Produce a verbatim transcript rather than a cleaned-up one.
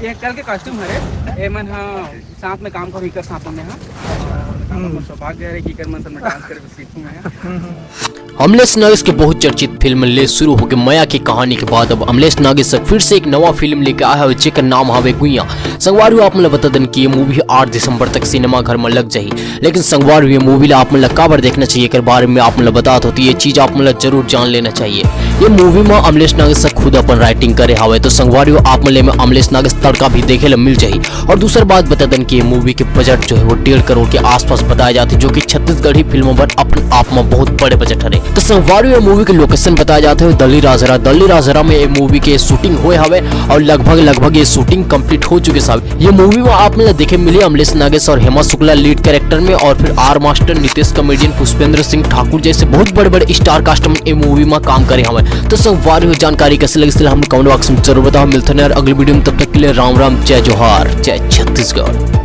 ये कल के कॉस्ट्यूम हरे, ये मन हा साथ में काम करो, इकर साथ में हा। हम्म। सौभाग्य है कि इकर मन से मैं डांस करके सीखूं मैं। अमलेश नागेश के बहुत चर्चित फिल्म ले शुरू होके मया की कहानी के बाद अब अमलेश नागेश सर फिर से एक नवा फिल्म लेके आया है, जेकर नाम हवे गुइया। संगवारी हो, आप मन ल बता देन कि ये मूवी आठ दिसंबर तक सिनेमा घर में लग जाही, लेकिन संगवारी हो, ये मूवी ला आप मन ल काबर देखना चाहिए, एकर बारे में आप मन ल बतात होती, ये चीज आप मन ल जरूर जान लेना चाहिए। ये मूवी में अमलेश नागेश सर खुद अपन राइटिंग करे हवे, तो संगवारी हो, आप मन ले में अमलेश नागेश तड़का भी देखे ला मिल जाही। और दूसर बात बता देन कि ये मूवी के बजट जो है वो डेढ़ करोड़ के आसपास बताया जाते, जो कि छत्तीसगढ़ी फिल्मों पर अपन आप में बहुत बड़े बजट हरे। तो संगवारी हो, ये मूवी के लोकेशन बताया जाते हैं दल्ली राजहरा। दल्ली राजहरा में ये मूवी के शूटिंग हुए हवे और लगभग लगभग ये शूटिंग कंप्लीट हो चुके साहब। ये मूवी में आप मन ल देखे मिली अमलेश नागेश और हेमा शुक्ला लीड कैरेक्टर में, और फिर आर मास्टर, नितेश कॉमेडियन, पुष्पेंद्र सिंह ठाकुर जैसे बहुत बड़े बड़े स्टार कास्ट मन ये मूवी में काम करे हवे। तो संगवारी हो, जानकारी कैसे लगी, इसलिए हम कमेंट बॉक्स में जरूर बताओ। मिलते हैं यार अगली वीडियो में, तब तक के लिए राम राम, जय जोहार, जय छत्तीसगढ़।